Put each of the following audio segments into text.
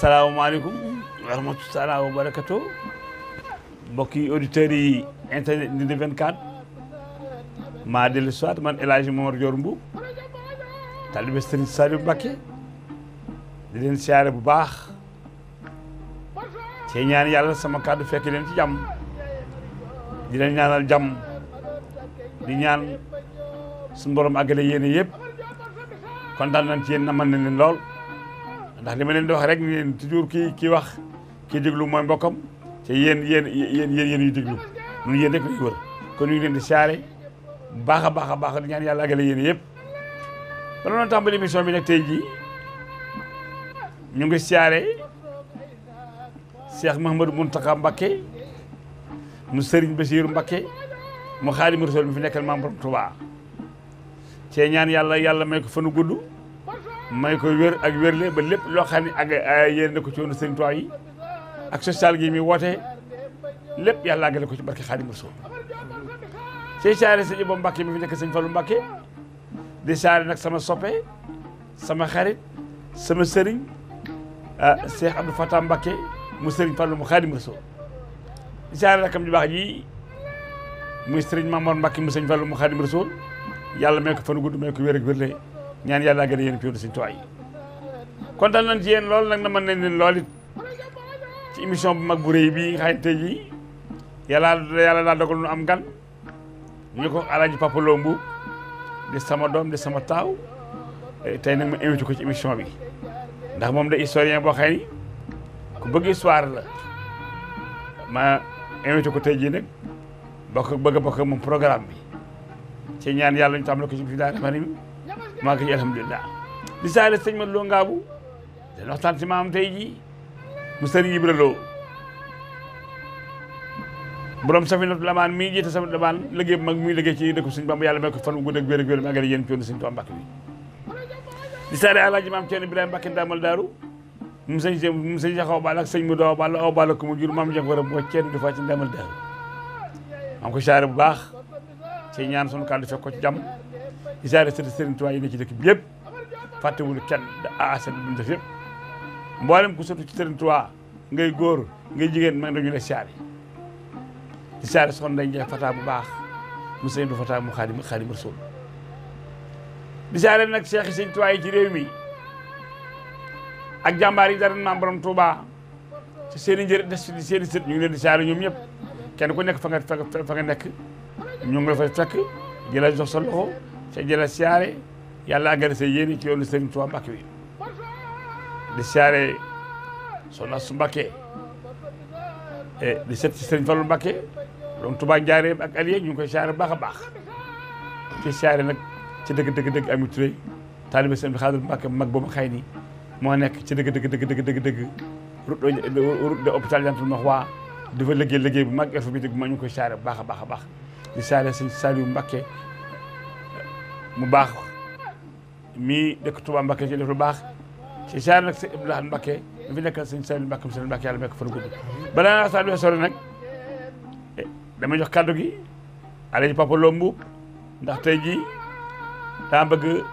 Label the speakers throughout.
Speaker 1: asalaamaaleykum wa rahmatulah wa barakatu mbokki auditeurs yi internet Ndindy 24 maa dellu soit man El Hadji Momar Dior Mboup taalibe Serigne Saliou Mbacké di leen siyaare bu baax ci ñaan yàlla sama kàddu fekk leen ci jàmm di leen ñaanal jàmm di ñaan suñu borom àggale yéene yëpp kontaan nañ ci yéen na mën na leen lool ndax li ma leen di wax rek ni leen toujours kii wax kii déglu mooy mbokkam te yéen yu déglu ñun yéen rek lañu wër kon ñu ngi leen di siyaare bu baax a baax a baax di ñaan yàlla àggale yéene yëpp ba noonu tàmbali émission bi nag tey jii ñu ngi siyaare Cheikh Mouhamadou Mountakha Mbacké mu Serigne Bassirou Mbacké mu Khadimou Rassoul mi fi nekkal Maam Borom Touba cee ñaan yàlla may ko fanu gudd may ko wér ak wérle ba lépp loo xam ne ak yéen na ko ci woonu Serigne Touba yi ak social gi mi woote lépp yàlla àggale ko ci barke Khadimou Rassoul cee siyaare sëñ Ibou Mbacké mi fi nekk sëñ Fallou Mbacké di siyaare nag sama soppe sama xarit sama sëriñ Cheikh Abdou Fatah Mbacké mu Serigne Fallou mu Khadimou Rassoul di siyaare rakam ju baax ji muy Serigne Mamor Mbacké mu Serigne Fallou mu Khadimou Rassoul yàlla may ko fanu gudd may ko wér ak wérle ñaan yàlla gën a yéen piiw Serigne Touba yi kontaan nañ ci yéen lool nag na mën nañ leen lool it ci émission bu mag bu rëy bii nga xam ne tey jii yàlla daa dogal nu am gan ñu ko Alaaji Papa Lo Mboup di sama doom di sama taaw tey nag ma invité ko ci émission bi ndax moom da historien boo xam ni ku bëgg histoire la ma invité ko tey jii nag bëgg a bokk moom programme bi ci ñaan yàlla ñu tàmbale ko ci bismillaahi rahmaani rahiim maa ngi ci alhamdulilah di saare sëñ Mat Lo Ngaabu dañ waxtaan ci maam tey jii mu Sëriñ Ibra Lo borom Safinatul Amaan mii jiite Safinatul Amaan liggéey bu mag muy liggéey ci dëkk Sëñ Bamba yàlla may ko fan wu gudd ak wér ak wér maa ngi yéen coon Sëñ Tuubaa Mbàkke bi di saare Alaaji Maam Ceerno Ibrahima Mbàkke Ndaamal Daaru mu sëñ Cheikh Awa Balla ak sëñ Modou Awa Balla Awa Balla ko mu jur maam Cheikh war a boo Ceerno di fa ci Ndaamal Daaru am ko saare bu baax ci ñaan sunu kàddu fekk ko ci jàmm di saare sëriñ Sëriñ Tuubaa yi ne ci dëkk bi yëpp fàttewul kenn da asat buñu def yëpp mboolem ku sotu ci Sëriñ Tuubaa ngay góor ngay jigéen ma dañu la siyaare di siyaare soxna Ndeye Ndiaye Fata bu baax mu sëñ du Fata mu Khadimou Rassoul di siyaare nag Cheikh yi Sëriñ Tuubaa yi ci réew mi ak jàmbaar yi dara Maam Borom Touba ci seen i njëriñ des ci seen i sët ñu ngi leen di siyaare ñoom ñëpp kenn ku nekk fa nga nekk ñu ngi la fay fekk jëla jox sa loxo te jëla siyaare yàlla àggale sa yéene ci yoonu Sëriñ Tuubaa Mbàkke bi di siyaare Soxna Su Mbàkke di set ci Sëriñ Fallu Mbàkke borom Tuubaa Njaareem ak Aliya ñu ngi koy siyaare baax a baax ci siyaare nag ci dëgg Ami Touré taalibe Sëriñ Xaadir Mbàkke mag boobu xëy ni moo nekk ci dëgg route de hôpital Jantul Mahwa dafa liggéey bu mag alphabétique bu mag ñu ngi koy siyaare bu baax a baax di siyaare Sëriñ Saliou Mbacké mu baax mii dëkk Touba Mbacké ci def lu baax ci siyaare nag Sëriñ Abdoulaye Mbacké mi fi nekkal Sëriñ Saliou Mbacké Sëriñ Mbacké yàlla may ko fan gudd balaa naa waxtaan bi sori nag dama jox kàddu gi Alaaji Papa Lo Mboup ndax tey jii daa bëgg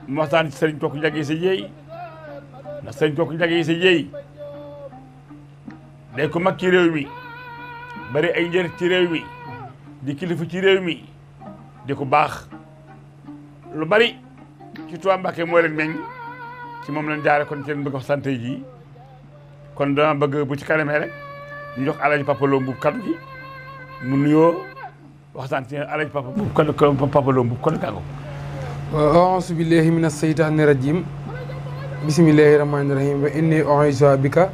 Speaker 1: mu waxtaan ci Sëriñ Kooku Ndiaga Issa Dieye ndax Sëriñ Kooku Ndiaga Issa Dieye day ko mag ci réew mi bari ay njëriñ ci réew mi di kilifa ci réew mi di ko baax lu bari ci Touba Mbacké moo leen meññ ci moom lañ jaare kon ci leen bëgg wax sant ji kon dama bëgg bu ci kanamee rek ñu jox Alaaji Papa Lo Mboup kaddu gi mu nuyoo waxtaan ci Alaaji Papa Lo Mboup kon kàggu
Speaker 2: a'uuzu billahi mina shaytaani rajim bismillahi rahmaani rahim wa inni u'iizuha bika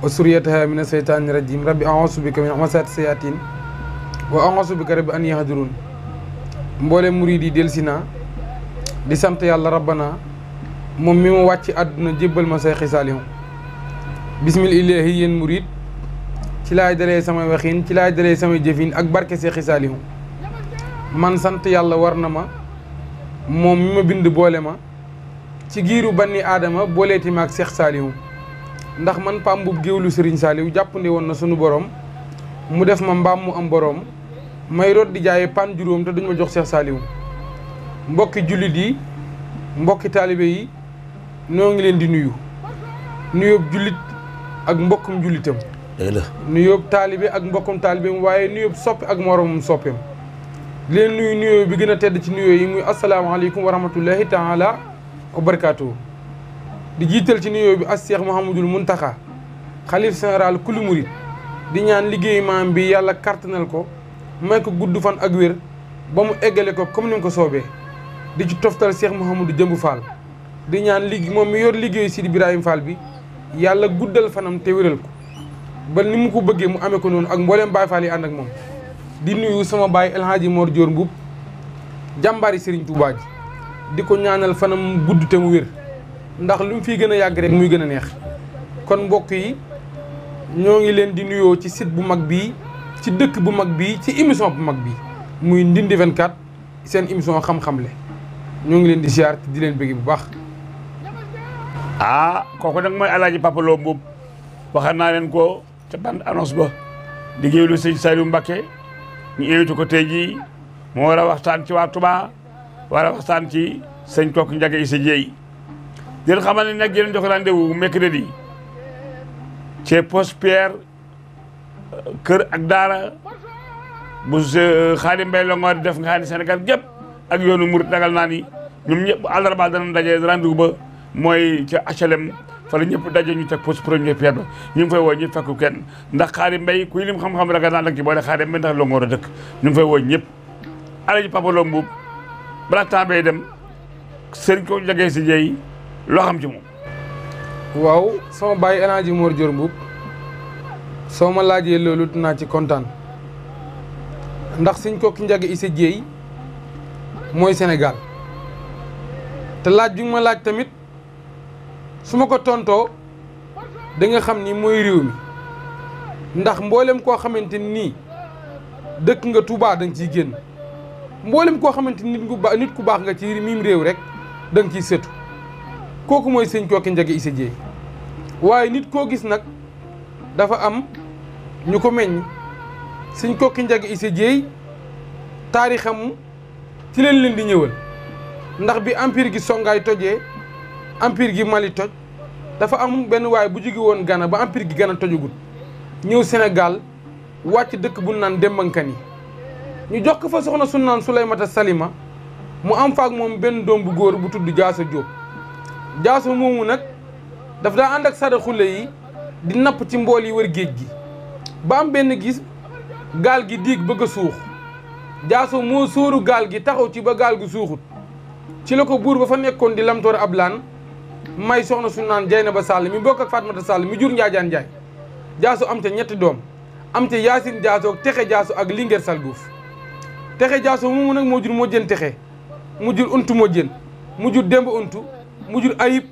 Speaker 2: wa suriyataha mina shaytaani rajim rabbi a'uuzu bika min hamazaati sayaatiin wa a'uuzu bika rabbi an yahduruun mboole murid yi delsi naa di sant yàlla rabbana moom mi mu wàcc àdduna jébbal ma say xisaalihu bismillahi yéen murid ci laay dalee samay waxin ci laay dalee samay jëfin ak barke say xisaalihu man sant yàlla war na ma moom mi ma bind boole ma ci giiru banni aadama booleeti ma ak Seex Saalihu ndax man Pam Mboup géwlu Serigne Saalihu jàppande woon na sunu borom mu def ma mbaam mu am borom may root di jaaye pan juróom te duñ ma jox Seex Saalihu mbokki jullit yi mbokki taalibe yi noo ngi leen di nuyu nuyoob jullit ak mbokkum jullitam
Speaker 1: dëgg la
Speaker 2: nuyoob taalibe ak mbokkum taalibeem waaye nuyoob soppe ak moromum soppeem leen nuyoo bi gën a tedd ci nuyoo yi muy asalaamaaleykum wa rahmatullahi taala wa barakaatuhu di jiital ci nuyoo bi as Cheikh Mouhamadul Muntaxa xalif général kuli murit di ñaan liggéey maam bi yàlla kartanal ko may ko gudd fan ak wér ba mu eggale ko comme ni mu ko soobee di ci toftal Cheikh Mouhamadou Jëmb Fall di ñaan moom mi yor liggéeyu Sidi Ibrahima Fall bi yàlla guddal fanam te wéral ko ba ni mu ko bëggee mu amee ko noonu ak mbooleem Baay Fall yi ànd ak moom di nuyu sama baay El Hadji Mor Dior Mbuub jàmbaari Serigne Touba ji di ko ñaanal fanam gudd te mu wér ndax lu mu fiy gën a yàgg rek muy gën a neex kon mbokk yi ñoo ngi leen di nuyoo ci site bu mag bii ci dëkk bu mag bii ci émission bu mag bii muy Ndindy 24 seen émission xam-xamle ñoo ngi leen di ziar di leen bëgg bu baax.
Speaker 1: kooku nag mooy Alaaji Papa Lo Mbuub waxal naa leen ko ca bande annonce ba liggéeylu sëñ Saliou Mbacké ñu invité ko tey jii moo war a waxtaan ci waa Touba war a waxtaan ci sëñ Kokki Ndiaga Issa Dieye di leen xamal ne nag yéen jox rendez-vous mercredi ci Poste Pierre kër ak daara bu Xaadim Mbay Longoor di def nga xam ne Sénégal gépp ak yoonu murit dagal naa ni ñoom ñëpp àllarba dana daje rendez-vous ba mooy ca HLM fa la ñëpp daje ñu teg Poste Première Pierre ba ñu ngi fay woo ñëpp fekku kenn ndax Xaadim Mbay kuy lim xam-xam ragal naa nag ci boole Xaadim Mbay ndax Longoor a dëkk ñu ngi fay woo ñëpp Alaaji Papa Lo Mbuub balaa temps bay dem sëriñ Kokki Ndiaga Issa Dieye loo xam ci moom.
Speaker 2: waaw sama baay El Hadji Mor Dior Mbuub soo ma laajee loolu dinaa ci kontaan ndax sëñ Kokki Ndiaga Issa Dieye mooy Sénégal te laaj bi ma laaj tamit su ma ko tontoo da nga xam ni mooy réew mi ndax mboolem koo xamante nii dëkk nga Touba da nga ciy génn mboolem koo xamante nit ku baax nga ci miim réew rek da nga ciy sëtu kooku mooy sëñ Kokki Ndiaga Issa Dieye waaye nit koo gis nag dafa am ñu ko meññ sëñ Kokki Ndiaga Issa Dieye taarixam ci leen di ñëwal ndax bi empire gi songaay tojee empire gi Mali toj dafa am benn waaye bu jóge woon Gana ba empire gi Gana tojagut ñëw Sénégal wàcc dëkk bu naan Dembankan yi ñu jox ko fa soxna su naan Souleymata Salima mu am faak moom benn doom bu góor bu tudd Jaaso Jóob Jaaso moomu nag daf daa ànd ak sadaxule yi di napp ci mbool yi wër géej gi ba am benn gis gaal gi diig bëgg a suux Jaaso moo sóoru gaal gi taxaw ci ba gaal gi suuxut ci la ko buur ba fa nekkoon di lamtoor ab laan may soxna su naan Jeynaba Sall mi bokk ak Fatmata Sall mi jur Njaajaan Njaay Jaaso am ca ñetti doom am ca Yaasin Jaaso ak Texe Jaaso ak Lingeer Salguuf Texe Jaaso moomu nag moo jur Mojjeen Texe mu jur Untu Mojjeen mu jur Demba Untu mu jur Ayib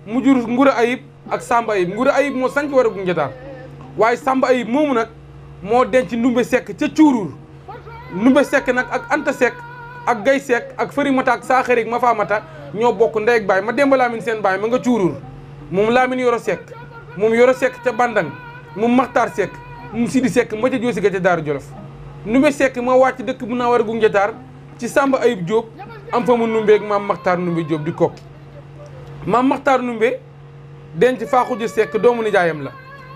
Speaker 2: mu jur Ngura Ayib ak Samba Ayib Ngura Ayib moo sanc war a gu njataar waaye Samba Ayib moomu nag moo denc Ndumbe Sekk ca Cuuruur Ndumbe Sekk nag ak Anta Sekk ak Gay Sekk ak Fëri Mata ak Saaxarik ma faa mata ñoo bokk ndey ak baay ma Demba Laamin seen baay ma nga Cuuruur moom Laamin Yoro Sekk moom Yoro Sekk ca Bandang moom Maxtaar Sekk moom Sidi Sekk ma ca Joosi ga ca Daaru Jolof Ndumbe Sekk moo wàcc dëkk bu naa war a gu njataar ci Samba Ayib Jóob am fa mu Ndumbe ak maam Maxtaar Ndumbe Jóob di kokki maam Maxtaar Ndumbe denc Faaxuja Sekk doomu nijaayam la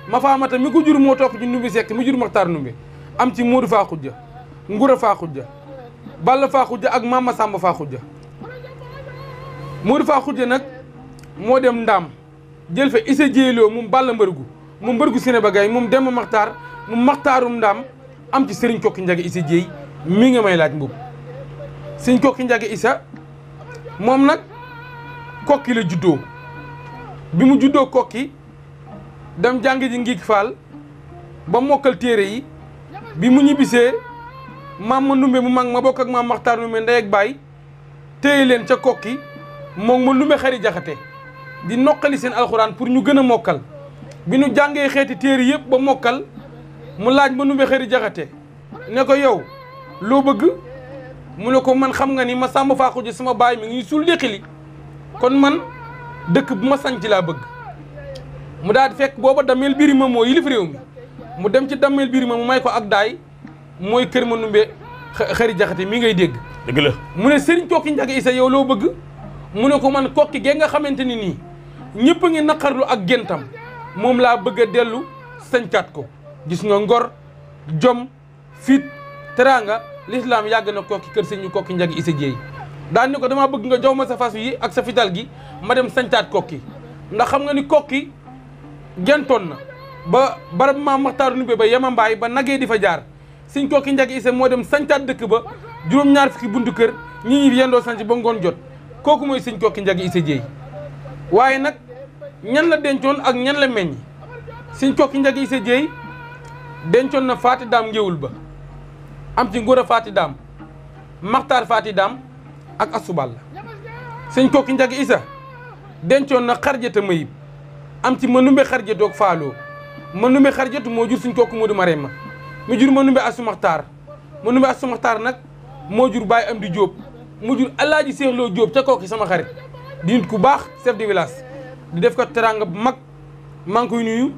Speaker 2: ma faamata mi ko jur moo topp ci Ndumbe Sekk mi jur Maxtaar Ndumbe am ci Moodu Faaxuja Ngura Faaxuja Balla Faaxuja ak Mama Samba Faaxuja Moodu Faaxuja nag moo dem Ndaam jël fa Issa Dieye Lo moom Balla Mbërgu moom Mbërgu Sine Bagay moom Demba Maxtaar moom Maxtaarum Ndaam am ci Sëriñ Kokki Ndiaga Issa Dieye mi nga may laaj mbub Sëriñ Kokki Ndiaga Issa moom nag kokki la juddoo bi mu juddoo kokki dem jàng ji Ngiig Faal ba mokkal téere yi bi mu ñibbisee maam ma Ndumbe mu mag ma bokk ak maam Maxtaar Ndumbe ndey ak baay téye leen ca kokki moom ma Ndumbe Xari Jaxate di noqali seen alxuraan pour ñu gën a mokkal bi nu jàngee xeeti téere yëpp ba mokkal mu laaj ma Ndumbe Xari Jaxate ne ko yow loo bëgg mu ne ko man xam nga ni ma Samba Faaxuja sama baay mi ngi suul déqili kon man dëkk bu ma sanc laa bëgg mu daal di fekk booba Dameel Birima moo yilif réew mi mu dem ci Dameel Birima mu may ko ak daay mooy kër ma Ndumbe Xari Jaxate mi ngay dégg
Speaker 1: dëgg la
Speaker 2: mu ne Sëriñ Kokki Ndiaga Issa yow loo bëgg mu ne ko man kokki gee nga xamante ni nii ñëpp a ngi naqarlu ak géntam moom laa bëgg a dellu sañcaat ko gis nga ngor jom fit teraanga l'islam yàgg na kokki kër sëñ ñu kokki njagi Issa Dieye daan ni ko damaa bëgg nga jox ma sa fas yi ak sa fital gi ma dem sañcaat kokki ndax xam nga ni kokki gentoon na ba barab maam Maxtaaru Ndumbe ba yema mbaay ba nagee di fa jaar sëñ kokki njagi Issa moo dem sañcaat dëkk ba juróom-ñaar fukki buntu kër ñi yendoo sanc ba ngoon jot kooku mooy sëñ kokki njagi Issa Dieye waaye nag ñan la dencoon ak ñan la meññ sëñ kokki njagi Issa Dieye dencoon na faati daam ngéwul ba am ci ngóor a faati daam maxtaar faati daam ak asubal la sëñ kokki njagi Issa dencoon na xarjata mayib am ci manumbe xarjatoog faaloo manumbe xarjatu moo jur sëñ kokki Moodu Marema mu jur manumbe asu maxtaar manumbe asu maxtaar nag moo jur Baye Amdi Diop mu jur Alaaji Seexloo Diop ca kokki sama xarit di nit ku baax chef de village di def ko teranga bu mag maa ngi koy nuyu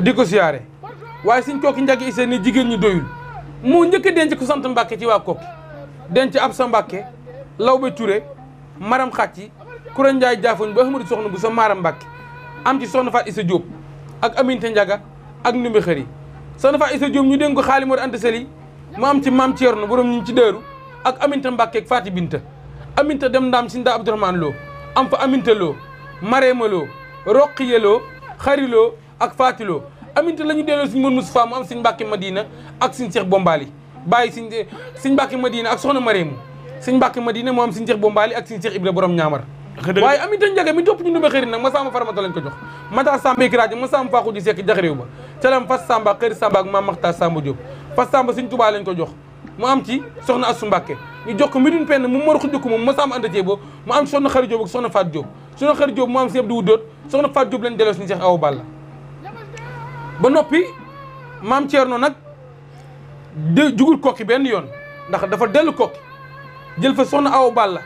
Speaker 2: di ko siyaare waaye sëñ kokki njagi Issa ne jigéen ñi doyul moo njëkk a denc ko sant Mbàkke ci waa kokki denc ab sa Mbàkke Lawbe Touré maram xàcci Kura Njaay jaafoñ ba Ahmadu soxna bu sa maaram Mbàkke am ci soxna Faat Issa Diop ak Aminta Njaga ak Ndumbe Xëri soxna Faat Issa Diop ñu dénk ko Xaali Mor Anta Sali mu am ci maam Ceerno borom ñu ci dëru ak Aminta Mbàkke ak Faati Binta Aminta dem ndaam si nda Abdourahmane Lo am fa Aminta Lo Mareema Lo Roqiye Lo Xari Lo ak Faati Lo Aminta la ñu delloo suñ mën Moustapha mu am suñ Mbàkke Madina ak suñ Cheikh Bombali bàyyi suñ Mbàkke Madina ak soxna Mareemu suñ Mbàkke Madina moo am suñ Cheikh Bombali ak suñ Cheikh Ibra borom ñaamar waaye Aminta Njaga mi topp ñu Ndumbe Xëri nag ma samba faramata lañ ko jox mata samba ikiraaji ma samba faaxu ji sekk jaxaréew ba calam fas samba xëri samba ak maam Maxtaar Samba Diop fas samba suñ Tubaa lañ ko jox mu am ci soxna Asu Mbàkke ñu jox ko Médoune Penda mu mor xujjëkko moom ma samba anda ceebo mu am soxna Xari Diop ak soxna Faat Diop soxna Xari Diop mu am si Abdou Wuddoot soxna Faat Diop lañ delloo suñu Cheikh Awa Balla ba noppi maam Thierno nag jugul kokki benn yoon ndax dafa dellu kokki jël fa soxna Awa Balla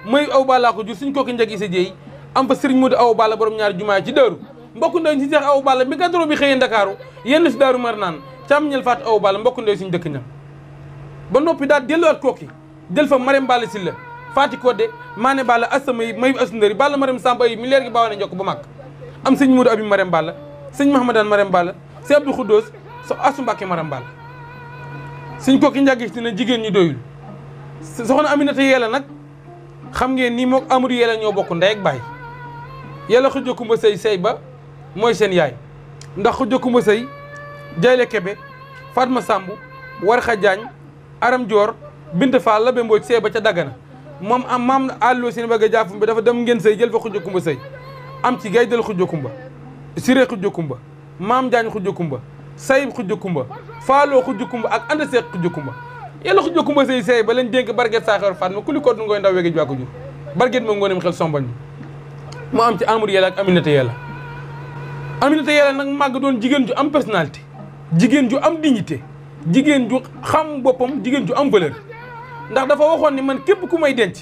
Speaker 2: mooy Awa Balla ko jur suñ kokki njagi Issa Dieye am fa Serigne Modou Awa Balla borom ñaari jumaa ci dëru mbokku ndew si Cheikh Awa Balla mi gàddaroo bi xëyee Ndakaaru yenn si daaru mar naan càmm ñel faat Awa Balla mbokku ndew suñu dëkk ñam ba noppi daal delluwaat kokki jël fa Marème Balla Silla Faati Kodde Maane Balla Assa Mayib Asundari Balla Marème Samba yi mi leer gi baaw na njokk ba màgg am sëñ Modou Abi Marème Balla sëñ Mahamadan Marème Balla sëñ Abdou Khoudous so Asu Mbàkke Marème Balla suñ kokki njagi Issa ne jigéen ñi doyul soxna Aminata Yella nag xam ngeen ni mook Amadou Yella ñoo bokk ndey ak baay Yella Xuja Kumba Sëy sëy ba mooy seen yaay ndax Xuja Kumba Sëy Jayle Kebe Fatma Samb Warxa Jaañ Aram Joor Bint Fall la be mbooj sëy ba ca Dagana moom am maam àlloo seen bëgg a jaafum bi dafa dem ngeen sëy jël fa Xuja Kumba Sëy am ci Gaydel Xuja Kumba Siré Xuja Kumba maam Jaañ Xuja Kumba Sayib Xuja Kumba Faaloo Xuja Kumba ak Anda Seex Xuja Kumba Yella Xuja Kumba Sëy sëy ba lañ dénk barget saaxewar Fatma ku li koot ngoy ndaw wege jwaa ko jur barget ma ngoonem xel sombañ mu am ci Amadou Yella ak Aminata Yella Aminata Yella nag màgg doon jigéen ju am personnalité jigéen ju am dignité jigéen ju xam boppam jigéen ju am valeur ndax dafa waxoon ni man képp ku may denc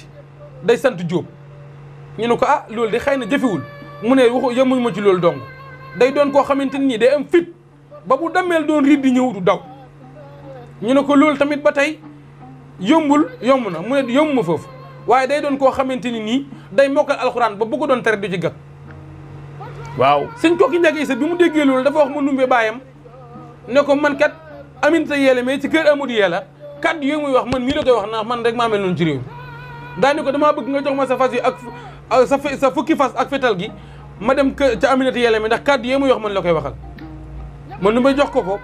Speaker 2: day sant Jóob ñu ne ko ah loolu de xëy na jëfewul mu ne waxu yemuñ ma ci loolu dong day doon koo xamante ni day am fit ba bu dammeel doon riit di ñëw du daw ñu ne ko loolu tamit ba tey yombul yomb na mu ne yomb ma foofu waaye day doon koo xamante ni nii day mokkal alxuraan ba bu ko doon tere du ci gàtt
Speaker 1: waaw
Speaker 2: sëñ kokki njagi Issa bi mu déggee loolu dafa wax ma numbe baayam ne ko man kat Aminata Yella mais ci kër Amadou Yella kàddu yooyu muy wax man mii la koy wax ndax man rek maa mel noonu ci réew mi daani ko damaa bëgg nga jox ma sa fas yi ak sa fukki fas ak fetal gi ma dem ca Aminata Yella mi ndax kàddu yooyu muy wax man la koy waxal man nu may jox ko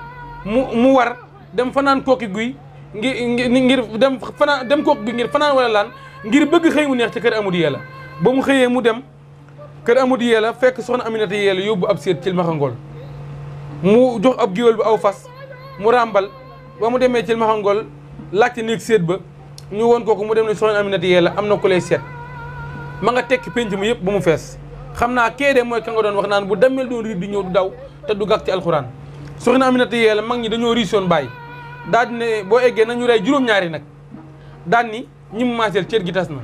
Speaker 2: mu war dem fanaan kokki guy ngir dem fanaan dem kokki guy ngir fanaan wala laan ngir bëgg xëy mu neex ci kër Amadou Yella ba mu xëyee mu dem kër Amadou Yella fekk soxna Aminata Yella yóbbu ab seet ci maxangool mu jox ab géwél bu aw fas mu ràmbal ba mu demee ci maxangool laajte néeg seet ba ñu woon kooku mu dem ne soxna Aminata Yella am na ku lay seet ma nga tekki penc mi yëpp ba mu fees xam naa kee de mooy ka nga doon wax naan bu dammel doon riir di ñëw du daw te du gàk ci alxuraan soxna Aminata Yella mag ñi dañoo riisoon bàyyi daal di ne boo eggee nañu rey juróom-ñaari nag daan ni ñi mu maaseel cër gi tas na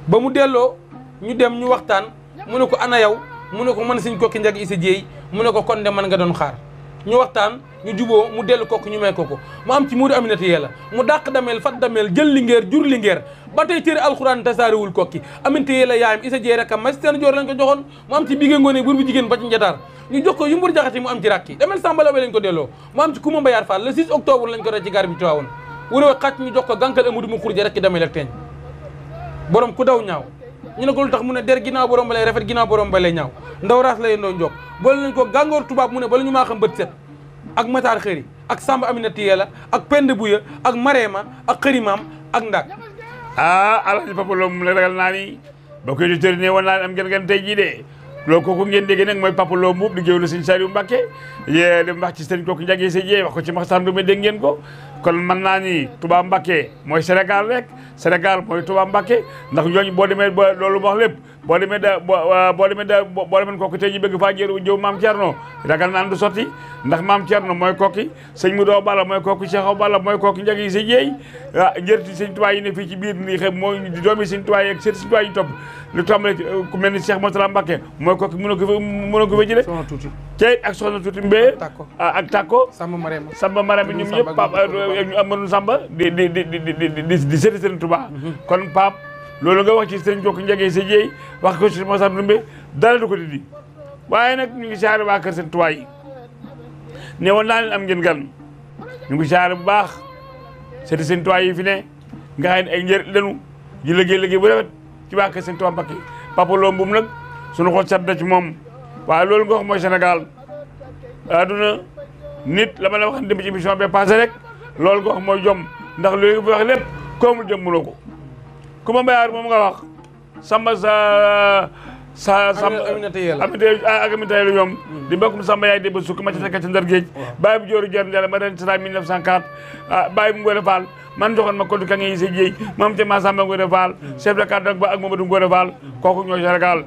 Speaker 2: ba mu delloo ñu dem ñu waxtaan mu ne ko ana yow mu ne ko mën suñ kokki njagi Issa Dieye mu ne ko kon de man nga doon xaar ñu waxtaan ñu juboo mu dellu kooku ñu may kooku mu am ci Modou Aminata Yella mu dàq dameel fat dameel jël lingeer jur lingeer ba tey téere alxuraan tasaarewul kokki Aminata Yella yaayam isa jee rakam mas teen joor lañ ko joxoon mu am ci bigé ngoone buur bu jigéen ba ci njataar ñu jox ko yumbur jaxati mu am ci rakki damel sambala lañ ko delloo mu am ci Kumba Mbayaar Fall le 6 octobre lañ ko rey ci gaar bi Tiwaawoon wuroo xàcc ñu jox ko gànkal amudu mu xurja rekki dameel ak teeñ borom ku daw ñaaw ñu ne ko lu tax mu ne der ginnaaw borom ba lay rafet ginnaaw borom ba lay ñaaw ndaw raas la yendoo njokk boole nañ ko gàngoor tubaab mu ne bala ñu maa xam bët set ak Matar Xëri ak Samba Aminata Yella ak Penda Buya ak Marema ak Xërimaam ak Ndak
Speaker 1: Alaaji Papa Lo mu la ragal naa ni ba koy di ne woon naa ne am ngeen tey jii de loolu kooku ngeen dégg nag mooy Papa Lo Mbuub di géwélu Sëñ Saliou Mbacké yee dem wax ci sëriñ kooku njagee sa jee wax ko ci Maxtaan Ndume dégg ngeen ko kon mën naa ni Touba Mbacké mooy Sénégal rek Sénégal mooy Touba Mbacké ndax ñooñu boo demee ba loolu wax lépp boo demee kooku tey ji bëgg faa jëw Maam Thierno ragal naan du sotti ndax Maam Thierno mooy kooki sëñ Mudo Balla mooy kooki Cheikh Awa Balla mooy kooki njagee sa jeey njërti Sëñ Touba yi ne fii ci biir nii xëy mooy doomi Sëñ Touba yi ak sëñ Sëñ Touba yi topp lu tàmbale ku mel ni Cheikh Moutala Mbacké mooy kooki mënoo ko fa jële tey ak soxna tuuti Mbé ak Takko Samba Marème ñoom ñëpp Pape ñu Amadou Samba di seeti Sëriñ Touba kon Pape loolu nga wax ci sëriñ kooku njagee sa jeey wax ko ci Moussa Ndoumbe dara du ko di waaye nag ñu ngi siyaare waa kër Sëriñ Touba yi ne woon naa leen am ngeen gan ñu ngi siyaare bu baax seeti Sëriñ Touba yi fi ne nga xam ne ay njëriñ lenu ji liggéey bu rafet ci waa kër Sëriñ Touba Mbacké Papa Lo Mbuub nag suñu xol set na ci moom waaye loolu nga wax mooy Sénégal aduna nit la ma la wax dem ci émission bi passé rek loolu nga wax mooy jom ndax loolu nga fi wax lépp koomul jëm mënoo ko Kumba Mbayaar moom nga wax Samba
Speaker 2: Aminata Yella
Speaker 1: ak Aminata Yella ñoom di mbokkum Samba yaay déba sukk ma ci nekk ci Ndar Géej bàyyi bu jooru jar njala ma ren sata 1904 bàyyi bu Ngoone Fall man joxoon ma koddu ka nge yi sa jéey moom te ma Samba Ngoone Fall chef de cadre ba ak Mamadou Ngoone Fall kooku ñooy Sénégal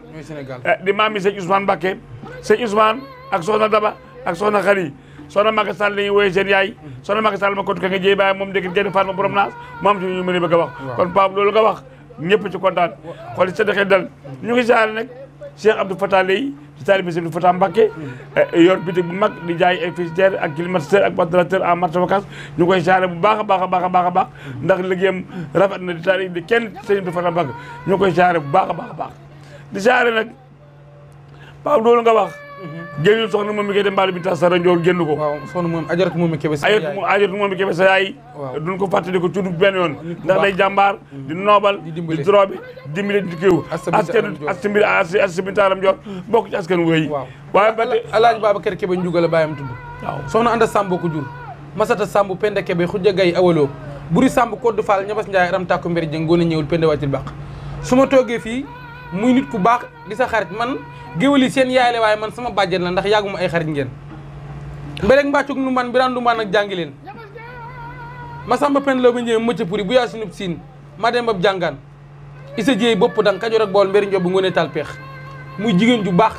Speaker 1: di maam yi sëñ Ousmane Mbacké sëñ Ousmane ak soxna Daba ak soxna Xari soxna Maga Sall la ñuy woowee seen yaay soxna Maga Sall ma koddu ka nge jéey bàyyi moom dégg genn faat ma borom naas moom ci ñu mën a bëgg a wax kon Pape loolu nga wax ñëpp ci kontaan xool ci sa dexee dal ñu ngi jaare nag Cheikh Abdou Fatah Lay ci taalibe Sëñ Abdou Fatah Mbacké yor bitig bu mag di jaay ay frigidaire ak climatiseur ak ventilateur en marché vacance ñu koy jaare bu baax a baax ndax liggéeyam rafet na di taali di kenn Sëñ Abdou Fatah Mbacké ñu koy jaare bu baax a baax di jaare nag Pape loolu nga wax génnul soxna moom mi koy dem mbaalu bi tas sara njoor génn ko
Speaker 2: waaw soxna moom ajaratu moom mi kebe sa
Speaker 1: yaay duñ ko fàttali ko tudd benn yoon ndax day jàmbaar di noobal di drobi dimbali di kiiw askan taaram joor bokk ci askan wéy waaye ba tey
Speaker 2: Alaaji Babacar Kebe njuga la bàyyam tudd waaw soxna Anta Samb ko jur Masata Samb Penda Kebe Xujja Gay awaloo Buri Samb Koddu Fall ñabas Njaay ram tàkko mbiri jëng ngoon a ñëwul Penda wàccil baax su ma toogee fii muy nit ku baax di sa xarit man géwél yi seen yaay la waaye man sama bàjjen la ndax yàgguma ay xarit ngeen mbéreg mbàccug nu man biraan du man ak jàngi leen Masamba Penda la ba ñëwee mëcc puri bu yaa sinub siin ma dem bab jàngaan isa jéey bopp dang Kajoor ak Bawol mbéri njob bu ngoonee taal peex muy jigéen ju baax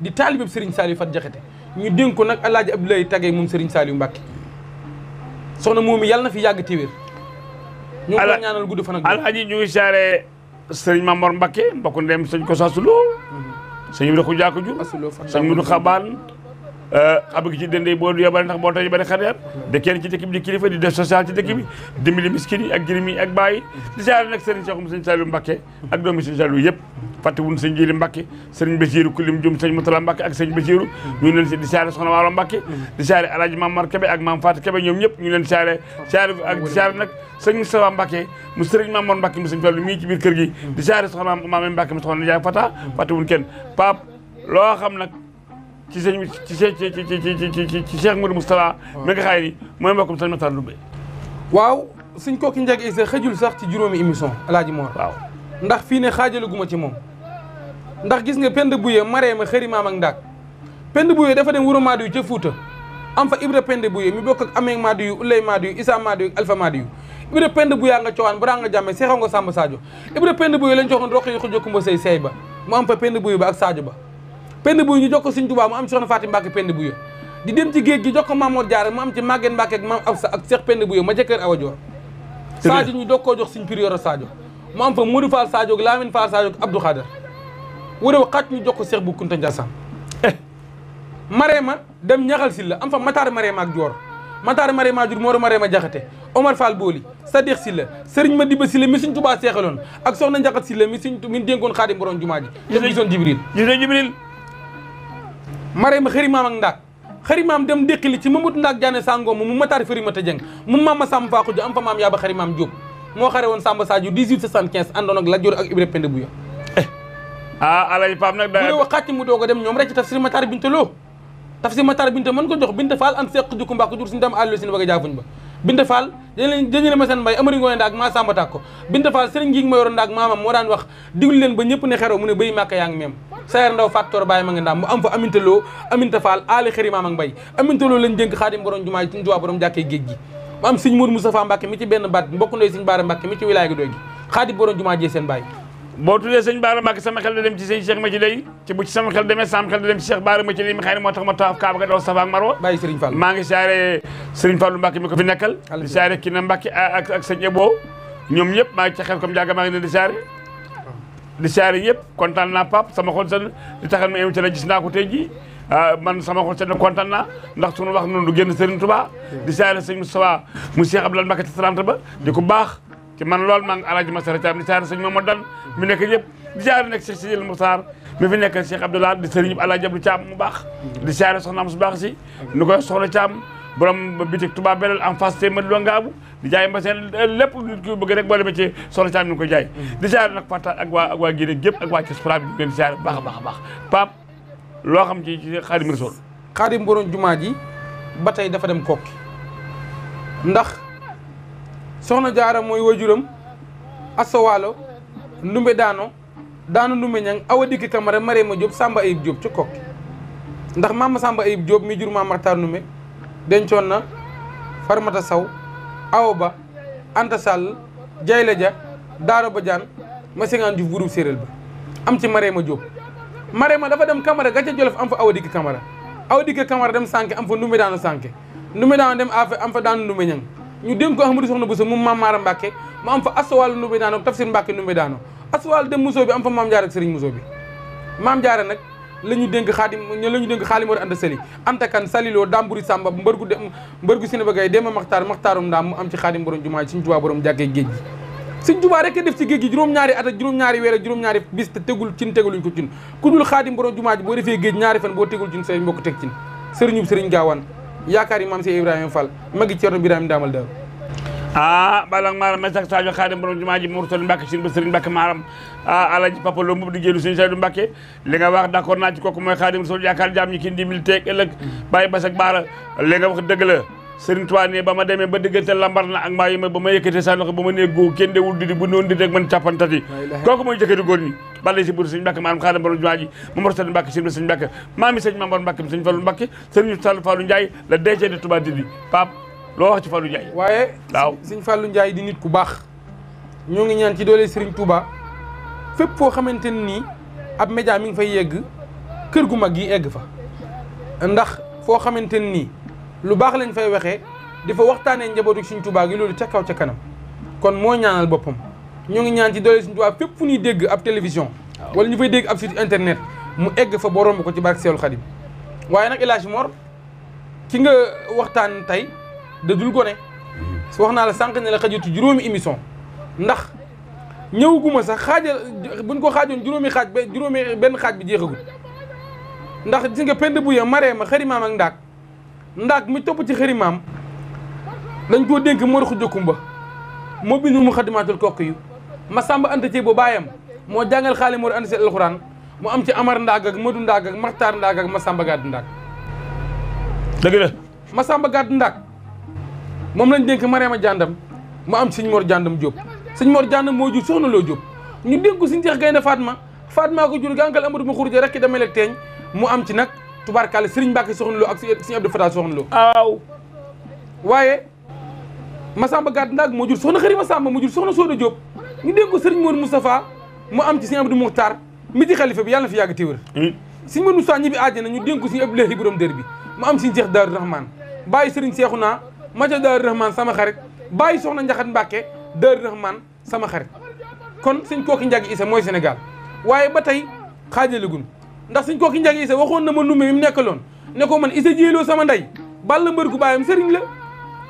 Speaker 2: di taalibeb Serigne Saliou Fat Jaxate ñu dénk ko nag Alaaji Abdoulaye Tagay moom Serigne Saliou Mbacké soxna moom yàlla na fi yàgg téwér ñu ngi ko ñaanal gudd fan ak
Speaker 1: alaaji ñu ngi saare Serigne Mamor Mbacké mbokku ndem sëñ ko sasuloo sëñ bi da ko jàkko ju sëñ Mudu Xabaan xam gi ci dende boo du yobale ndax boo tax bari xadeer de kenn ci dëkk bi di kilifa di def social ci dëkk bi dimbali miskin yi ak jirim yi ak bàyyi di saare nag Serigne Cheikhoum sëñ Saliou Mbacké ak doomi sëñ Saliou yëpp fàttewuñ sëñ Jili Mbacké sëriñ Basiru kulim jum sëñ Moutala Mbacké ak sëñ Basiru ñu leen si di saare soxna Waalo Mbacké di saare alaaji Mamar Kebe ak Mam Fatou Kebe ñoom ñëpp ñu leen saare ak di saare nag sëñ Moustapha Mbacké mu sëriñ Mamor Mbacké mu sëñ Fallu mii ci biir kër gi di saare soxna Maame Mbacké mu soxna Ndiaye Fata fàttewuñ kenn Pape loo xam nag ci sëñ ci Cheikh Modou Moustapha mi nga xaay ni mooy mbokkum sëñ Matar Ndoumbe
Speaker 2: waaw suñ kooki njag isa xëjul sax ci juróomi émission alaaji Mor
Speaker 1: waaw
Speaker 2: ndax fii ne xaajalaguma ci moom ndax gis nga Penda Buye Mareema xëri maam ak ndaak Penda Buye dafa dem Wuro Maadiyu ca Fuuta am fa Ibra Penda Buye mi bokk ak Amee Maadiyu Ulay Maadiyu Isa Maadiyu Alpha Maadiyu Ibra Penda Buye nga coowaan bara nga jàmme seexaw nga Samba Sadio Ibra Penda Buye lañ joxoon roq yi xujo kumba sëy seey ba mu am fa Penda Buye ba ak Sadio ba Penda Buye ñu jox ko Sëñ Tuubaa mu am ci soxna Faati Mbàkke Penda Buye di dem ci géej gi jox ko Mamoor Jaara mu am ci Màggen Mbàkke ak Maam Absa ak Seex Penda Buye ma ca kër Awa Joor Sadio ñu doog koo jox Sëñ Pir Yoro Sadio mu am fa Modou Fall Sadio ak Lamine Fall Sadio ak Abdou Khader wërëw xàcc ñu jox ko Seex Bu Kunta Njaasaan Mareema dem ñaxal Silla am fa Matar Marema ak Joor Matar Marema jur Mor Marema Jaxate Omar Fall Booli Sadikh Silla Sëriñ Madiba Silla mi Sëriñ Tuubaa seexaloon ak soxna Njaxat Silla mi dénkoon Xaadim borom jumaa ji gisoon Jibril Marema xëri maam ak ndaak xëri maam dem déqili ci Mamadou Ndaak Jaane Sangoom mu Matar Fari Mata Jeng mu maam ma Samba Faaxu ja am fa maam yaaba xëri maam Diop moo xare woon Samba Sadio 1875 àndoon ak Lat Joor ak Ibra Penda Buya
Speaker 1: Alaaji Pape nag
Speaker 2: bu dee wax xàcc mu doog a dem ñoom rek ci tafsir Matar Binta Lo tafsir Matar Binta mën ko jox Binta Fall an seq jukku mbaa ko jur suñu dem àllo si ne bëgg a jaafuñ ba Binta Fall dañu ma seen mbay amari ngooy ndaak maa Samba Tàkko Binta Fall sëriñ ngi ma yoroon ndaak maamam moo daan wax diglu leen ba ñëpp ne xeroo mu ne béy màkka yaa ngi meem Sayer Ndaw Fattoor Baye ma nga ndaam mu am fa Aminta Lo Aminta Fall aali xëri maam ak mbay Aminta Lo lañ dénk Xaadim borom jumaa ji suñu Tuubaa borom jàkkee géej gi mu am sëñ Mour Moustapha Mbàkke mi ci benn baat mbokk ndoy sëñ Baara Mbàkke mi ci wilaay gi doy gi Xaadim borom jumaa ji seen baay
Speaker 1: boo tuddee sëñ Baara Mbàkke sama xel da dem ci sëñ Cheikh ma ci lay ci bu ci sama xel demee sama xel da dem ci Cheikh Baara ma ci lay mi xëy ne moo tax ma tawaaf Kaaba ga daw Safa ak Marwa
Speaker 2: bàyyi Serigne Fall
Speaker 1: maa ngi siyaare Serigne Fallu Mbàkke mi ko fi nekkal di siyaare kii na Mbàkke ak sëñ Ebo ñoom ñëpp maa ngi ci xel comme jàgga maa ngi leen di siyaare yëpp kontaan naa Pape sama xol seen di taxal ma invité la gis naa ko tey jii man sama xol seen kontaan naa ndax suñu wax noonu du génn Serigne Touba di siyaare sëñ Moustapha mu Cheikh Abdoulaye Mbàkke ci 30 ba di ko baax ci man lool maa ngi Alaaji Masara Thiam di siyaare sëñ Mamadou Dan mi nekk yëpp di siyaare nekk Cheikh Sidil Moukhtar mi fi nekk Cheikh Abdoulaye di sëriñ Alaaji Abdou Thiam mu baax di siyaare soxnaam su baax si ni koy soxla Thiam borom bitik Touba Belel en face te Madou Ngaabu di jaay mbaseen lépp nit ki bëgg rek boo demee ci soxla Thiam ni koy jaay di siyaare nag Fata ak waa Guinée gépp ak waa diaspora bi ñu leen di siyaare bu baax a baax a baax Pape loo xam ci Xaadim Rasuul
Speaker 2: Xaadim borom jumaa ji ba tey dafa dem kokki ndax soxna Jaara mooy wajuram asawaalo ndumbe daano ndumbe ñang awa dikki Camara Marema Diop Samba Ayib Diop ci kokki ndax maama Samba Ayib Diop mi jur maam Maxtaar Ndumbe dencoon na Farmata Saw Awa Ba Anta Sall Jayla Dia Daaro Badiane ma sengaan Diouf groupe séeréer ba am ci Marema Diop Marema dafa dem Camara gàcce Jolof am fa awa dikki Camara dem Sànke am fa ndumbe daano Sànke ndumbe daano dem am fa daanu ndumbe ñang ñu dénk ko Ahmadou Soxna Bousso moom maam Maara Mbàkke mu am fa asowal ndumbe daano tafsir Mbàkke ndumbe daano asowal dem Mousso bi am fa maam Jaara ak Sëriñ Mousso bi maam Jaara nag la ñu dénk Xaadim Mor Anta Sali Anta Kan Saliloo Damburi Samba mbërgu Sine ba gay Demba Maxtaarum ndaam mu am ci Xaadim borom jumaa ji Sëriñ Tuubaa borom jàkkee géej gi Sëriñ Tuubaa rek def ci géej gi juróom-ñaari at ak juróom-ñaari weer ak juróom-ñaari bis te tegaluñ ko cin ku dul Xaadim borom jumaa ji boo defee géej ñaari fan boo tegul cin say mbokk teg cin sëriñub Sëriñ Gaawaan yaakaar yi maam si Ibrahima Fall magi Cerno Birahim daamal daaw
Speaker 1: balang maaram ma sax Sadio Xaadim borom jumaa ji Mourtali Mbàkke sin ba Sëriñ Mbàkke maaram Alaaji Papa Lo mbub di géelu Sëriñ Saydu Mbàkke li nga wax d'accord naa ci kooku mooy Xaadim Rasuul yaakaar jaam ñi kii ndimbil teeg ëllëg bàyyi bas ak baara li nga wax dëgg la Sëriñ Tuubaa ne ba ma demee ba diggante lambar na ak maa yi ma ba ma yëkkatee sa loxo ba ma nee góo kenn dewul didi bu noonu di rek man càppantati kooku mooy jëkkëri góor ñi balla si bur Sëriñ Mbàkke maaram Xaadim borom jumaa ji Mourtali Mbàkke sin ba Sëriñ Mbàkke maami Sëriñ Mamor Mbàkke Sëriñ Fallu Mbàkke Sëriñ Fallu Njaay la DG de Touba Didi Pape loo wax ci Fallou Ndiaye
Speaker 2: waaye
Speaker 1: waaw
Speaker 2: Sëriñ Fallou Ndiaye di nit ku baax ñoo ngi ñaan ci doole Sëriñ Touba fépp foo xamante ne nii ab média mi ngi fay yegg kër gu mag yi egg fa ndax foo xamante ne nii lu baax lañ fay waxee di fa waxtaanee njabootu Sëriñ Touba gi loolu ca kaw ca kanam kon moo ñaanal boppam ñoo ngi ñaan ci doole Sëriñ Touba fépp fu ñuy dégg ab télévision wala ñu fay dégg ab site internet mu egg fa boo romb ko ci barke Seexul Xadim waaye nag El Hadj Mor ki nga waxtaan tey da dul gone wax naa la sànq ne la xajatu juróomi émission ndax ñëwaguma sax buñ ko xaajoon juróomi xaaj ba benn xaaj bi jeexagul ndax gis nga pend buya Marema xërimaam ak ndaak mi topp ci xërimaam dañ koo dénk Mor Xuja Kumba moo bindu mu xadimaatul kokk yu Masamba Anta Cee bo baayam moo jàngal xaali Mor Anta Sali alxuraan mu am ci Amar Ndaag ak Madu Ndaag ak Maxtaar Ndaag ak Masamba Gàdd Ndaag
Speaker 1: dëgg la
Speaker 2: Masamba Gàdd Ndaag moom lañ dénk Marema Jàndam mu am Sëñ Mor Jàndam Jóob Sëñ Mor Jàndam moo jur Soxna Loo Jóob ñu dénk ko Sëñ Seex Gaynde Fatma ko jur gànkal Amadou ma xurja rekk damay la teeñ mu am ci nag tubaarkàlla Sëriñ Mbàkke Soxna Loo ak Sëñ Abdou Fatah Soxna Loo
Speaker 1: waaw
Speaker 2: waaye Masamba Gàdd Ndaag moo jur Soxna Xëri Masamba mu jur Soxna Sooda Jóob ñu dénk ko Sëriñ Mor Moustapha mu am ci Sëñ Abdou Muxtaar mi ci xalifa bi yàlla na fi yàgg téwér Sëñ Mor Moustapha ñi bi àjjana ñu dénk ko Sëñ Abdoulahi borom dër bi mu am Sëñ Seex Daaru Rahmaan bàyyi Sëriñ Seexuna ma ca Daaru Rahmaan sama xarit bàyyi Soxna Njaxat Mbàkke Daaru Rahmaan sama xarit kon Sëñ Kooki Njagi Isa mooy Sénégal waaye ba tey xaajalegun ndax Sëñ Kooki Njagi Isa waxoon na ma Ndumbe mi mu nekkaloon ne ko man isa jéeloo sama ndey Balla mbër gu bàyyam sëriñ la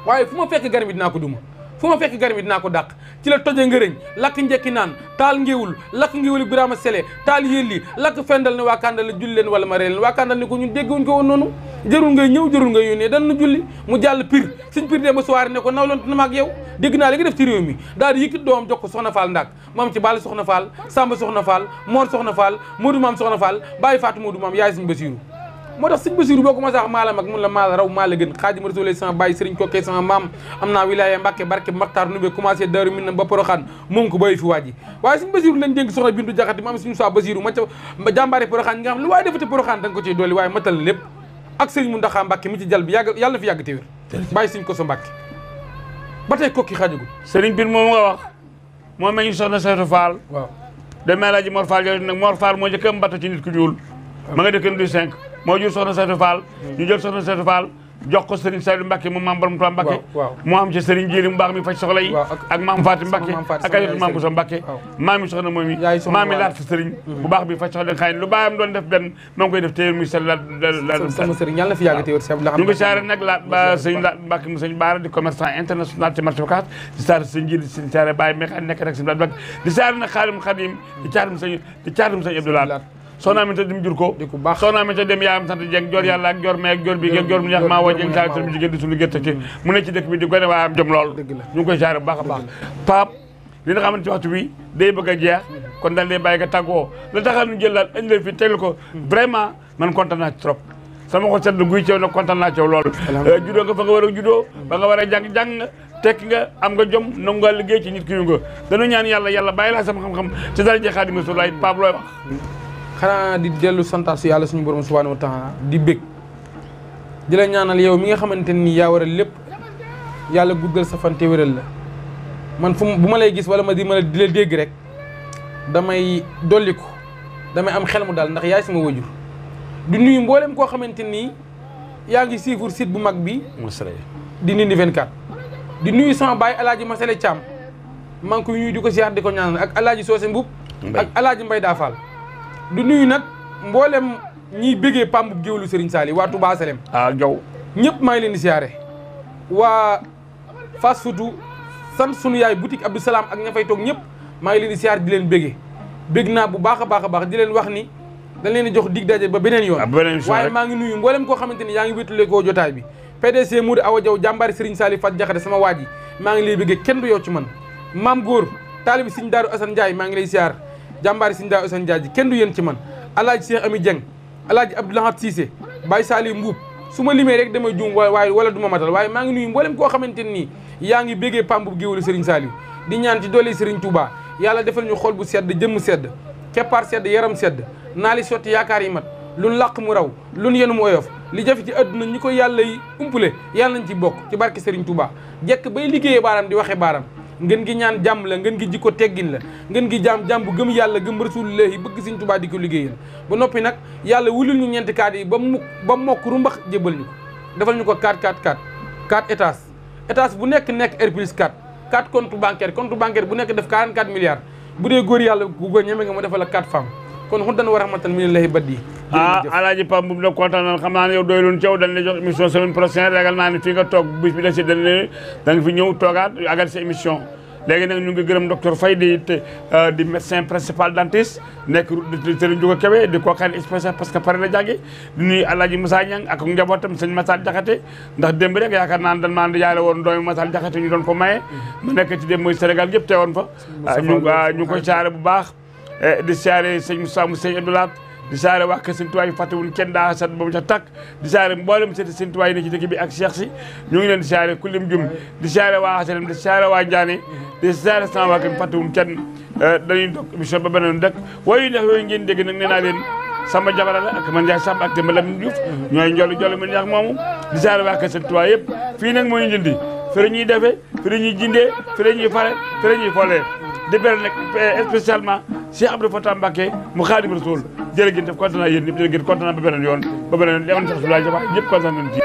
Speaker 2: waaye fu ma fekk gar mi dinaa ko duma fu ma fekk gar mi dinaa ko dàq ci la toje ngërëñ lakk njekki naan taal ngéewul lakk ngéewul Birama Sele taal yéelli lakk fendal ne waa Kandal la julli leen wala ma ree leen waa Kandal ne ko ñun déggewuñ ko woon noonu jërul ngay ñëw jërul ngay yónnee dan nu julli mu jàll pir suñ pir dee ba soirée ne ko nawloon na ma ak yow dégg naa li nga def ci réew mi daal di yëkkit doomam jox ko Soxna Fall Ndak moom ci Balla Soxna Fall Samba Soxna Fall Mor Soxna Fall Modou Maam Soxna Fall bàyyi Fatou Modou Maam yaay Sëñ Basiru moo tax Sëñ Basiru boo ko ma sax maala mag mun la maala raw maala gën Xaadimu Rasuul sama bàyyi sëriñ kokkee sama maam am naa wilaya Mbàkke barke Maxtaar Nubé commencé Daaru Minam ba Poroxaan moom ko bàyyi fi waaji waaye Sëñ Basiru lañ dénk soxna Bintu Jaxate ma am suñu soi Basiru ma ca jàmbaare Poroxaan nga xam lu waaye defate Poroxaan da nga ko ciy dolli waaye matal na lépp ak sëriñ Muntaxa Mbàkke mi ci jal bi yàgg yàlla na fi yàgg te wér bàyyi Sëñ Koso Mbàkke ba tey kokki xaajagul
Speaker 1: sëriñ bir moom nga wax moo meññ soxna Saytu Fall
Speaker 2: waaw
Speaker 1: demee laa ji Mor Fall yooyu nag Mor Fall moo njëkk a mbatta ci nit ku ñuul ma nga dëkk du 5 moo jur soxna Saytu Fall ñu jël soxna Saytu Fall jox ko Serigne Saliou Mbacke moom maam borom Tuubaa Mbacke moo am ci Serigne Jéeri mu baax mi faj soxla yi ak maam Faati Mbacke ak ayatu maam Bousso Mbacke maam yi soxna moom yi maam yi laat fi Serigne bu baax bi faj soxla xëy lu baayam doon def benn moo ngi koy def téer muy sell la
Speaker 2: sama Serigne yàlla na fi yàgg te wér
Speaker 1: ñu ngi saare nag laat ba sëñ laat Mbacke mu sëñ Baara di commerçant international ci marché Ocass di saare sëñ Jéeri di saare Baye Mekane nekk rek sëñ Mbacke di saare nag Xaadim Xadim di caatum sëñ Abdou Lahat soxna Aminta dim jur ko soxna Aminta dem yaayam sant Jeng jor yàlla ak jor mee ak jor bi ak jor mu neex maa woo Jeng saa mu jigéen di suñu gerte ci mu ne ci dëkk bi di gone waaye am jom lool ñu ngi koy jaare bu baax a baax Pape li nga xamante ci waxtu bi day bëgg a jeex kon dañ lay bàyyi nga tàggoo la taxal ñu jël daal indi la fi tegal ko vraiment man kontaan naa ci trop sama xol sedd guy ceew nag kontaan naa ci lool juddoo nga fa nga war a juddoo ba nga war a jàng nga tekki nga am nga jom nangu nga liggéey ci nit ki yu nga dañu ñaan yàlla bàyyi laa sama xam-xam ci dara je Xaadimu Rasuul Pape looy wax
Speaker 2: xanaa di dellu santaat si yàlla suñu borom subhanahu wa taala di bég di la ñaanal yow mi nga xamante ni yaa waral lépp yàlla guddal sa fan te wéral la man bu ma lay gis wala di la dégg rek damay dolliku damay am xel mu daal ndax yaay sama wajur di nuyu mboolem koo xamante ni yaa ngi suivre site bu mag bi di Ndindy 24 di nuyu sama baay alaaji Masele Thiam maa ngi koy nuyu di ko siyaar di ko ñaanal ak alaaji Soose Mbub ak alaaji Mbay Daa Fall du nuyu nag mboolem ñiy bëggee pambu géwlu Serigne Sali waa Touba Salem
Speaker 1: Jaw
Speaker 2: ñëpp maa ngi leen di siyaare waa fast food sant sunu yaay boutique Abdou Salam ak ña fay toog ñëpp maa ngi leen di siyaare di leen bëggee bëgg naa bu baax a baax di leen wax ni dañ leen di jox dig daje ba beneen yoon waaye maa ngi nuyu mboolem koo xamante ni yaa ngi wétule koo jotaay bi PDC Moudou Awa Diaw jàmbaari Serigne Sali Fat Jaxate sama waa ji maa ngi lay bëggee kenn du yow ci man maam góor taalibi Serigne Daaru Assane Ndiaye maa ngi lay siyaar jàmbaari Serigne Daaru Assane Ndiaye ji kenn du yéen ci man alaaji Cheikh Ami Dieng alaaji Abdoulahat Cissé Baye Sali Mbuub su ma limee rek damay juum waaye wala du ma matal waaye maa ngi nuyu mboolem koo xamante nii yaa ngi béggee pambu géwélu Serigne Saliou di ñaan ci doole Serigne Touba yàlla defal ñu xol bu sedd jëmm sedd keppaar sedd yaram sedd naa li sotti yaakaar yi mat luñ làq mu raw luñ yenu mu oyof li jafe ci àdduna ñi ko yàlla yi umpale yàlla nañ ci bokk ci barke Serigne Touba jekk bay liggéeyee baaram di waxee baaram ngeen gi ñaan jàmm la ngeen gi jikko teggin la ngeen gi jàmm bu gëm yàlla gëm rasulullahi bëgg Serigne Touba di ko liggéeyal ba noppi nag yàlla wulil ñu ñeenti kaat yi ba mokk rumbax jébal ñu ko defal ñu ko 4 étage bu nekk R+4 4 compte bancaire bu nekk def 44 milliards bu dee góor yàlla bu ko ñeme nga mu defal la 4 femmes kon xun dan war a xamante mi ne lay bat yi
Speaker 1: alaaji Pam bu la kontaan na xam naa ne yow doyloon caw dañ lay jox émission semaine prochaine ragal naa ne fii nga toog bis bi da si dañ da nga fi ñëw toogaat agal sa émission léegi nag ñu ngi gërëm docteur Faye di médecin principal dentiste nekk Serigne Ndiouga Kébé di koo xam ne spécial parce que pare la jàngi di nuyu alaaji Moussa Niang ak njabootam sëñ Massal Diakhaté ndax démb rek yaakaar naa ne dañ maa yaale woon doomi Massal Diakhaté ñu doon ko maye mu nekk ci démb mooy Sénégal yëpp teewoon fa ñu koy saare bu baax di saare sëñ Moussa mu sëñ Abdou Lahat di saare waa kër Sëñ Tuubaa yi fàttewuñ kenn daa sat ba mu ca takk di saare mboolem seeti Sëñ Tuubaa yi ne ci dëkk bi ak Cheikh si ñu ngi leen di saare ku lim jum di saare waa Asalem di saare waa Ndiané di saare sama waa kër fàttewuñ kenn dañuy dog émission ba beneen dëkk waaye neex yooyu ngeen dégg nag nee naa leen sama jabara la ak man Ndiaye Samb ak Demba Lamine Diouf ñooy njolli mu neex moomu di saare waa kër Sëñ Tuubaa yëpp fii nag moo ñu jëndi fi la ñuy defee fi la ñuy jindee fi la ñuy fare fi la ñuy folee di beral nag spécialement Cheikh Abdou Fatah Mbacké mu Xaadimu Rasuul jërë ngeen def kontaan naa yéen ñëpp jërë ngeen kontaan naa ba beneen yoon ba beneen yoon sax su laay jabax ñëpp kontaan nañ ci